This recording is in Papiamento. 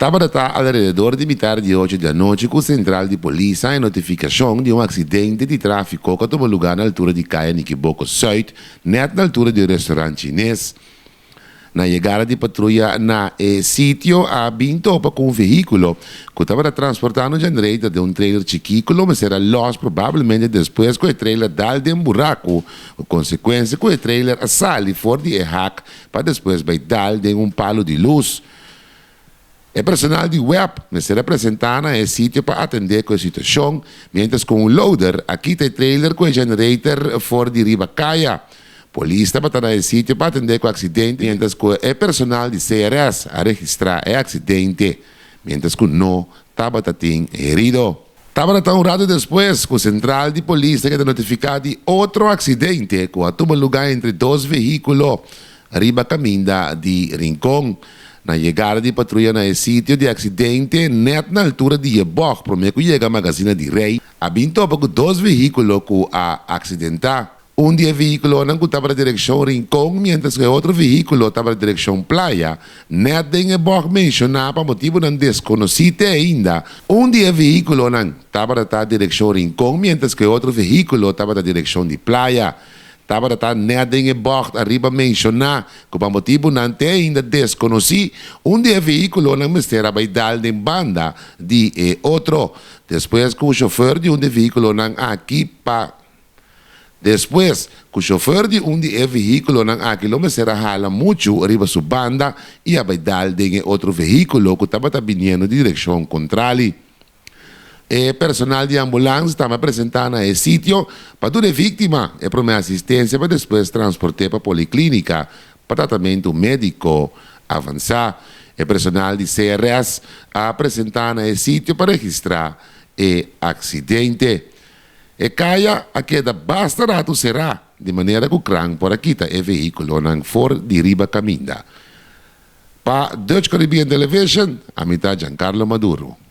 Tabata ta alrededor di mitar di ocho di anochi ku sentral di polis a e notifikashon di un aksidente di tráfiko ku a tuma lugá na altura di Kaya Nikiboko Sùit, nèt na altura di un restorant chines. Na yegada di patruya na e sitio a bin topa ku un vehíkulo ku tabata transportando un generator den un trailer chikí ku lo mester a lòs probablemente despues ku e trailer dal den buraku ku konsekuensia ku e trailer a sali for di e hak pa despues bai dal den un palu di lus. E personal di web mester a presentá na e sitio pa atendé ku e situashon, miéntras ku un loader a kita e trailer ku e generator for di riba kaya. Polis tabata na e sitio pa atendé ku aksidente, miéntras ku e personal di CRS a registrá e aksidente, miéntras ku no tabata tin herido. Tabata ta un ratu despues ku sentral di polis ta keda notifiká di otro aksidente ku a tuma lugá entre dos vehíkulo riba kaminda di Rincon. Na yegada di patruya na e sitio di aksidente nèt na altura di e bòg promé ku yega Magazina di Rei, a bin topa ku dos vehíkulo ku a aksidentá. Un di e vehíkulonan ku tabata direkshon Rincon miéntras ku e otro vehíkulo tabata direkshon Playa. Nèt den e bòg menshoná pa motibunan deskonosí te ainda, un di e vehíkulonan tabata ta direkshon Rincon miéntras ku e otro vehíkulo tabata direkshon di Playa. Tabata ta nèt den e bògt ariba menshoná ku pa motibunan te ainda deskonosí, un di e vehíkulonan mester a bai dal den banda di e otro. Despues ku shofèr di un di e vehíkulonan aki pa Despues ku shofèr di un di e vehíkulonan aki lo mester a hala muchu riba su banda i a bai dal den e otro vehíkulo ku tabata biniendo di direkshon kontrali. E personal di ambulans tambe a presentá na e sitio pa duna e víktima e promé asistensia pa despues transport'é pa poliklínika pa tratamentu médiko avansá. E personal di CRS a presentá na e sitio pa registrá e aksidente. E kaya a keda basta ratu será di manera ku kran por a kita e vehíkulonan for di riba kaminda. Pa Dutch Caribbean Television, ami ta Giancarlo Maduro.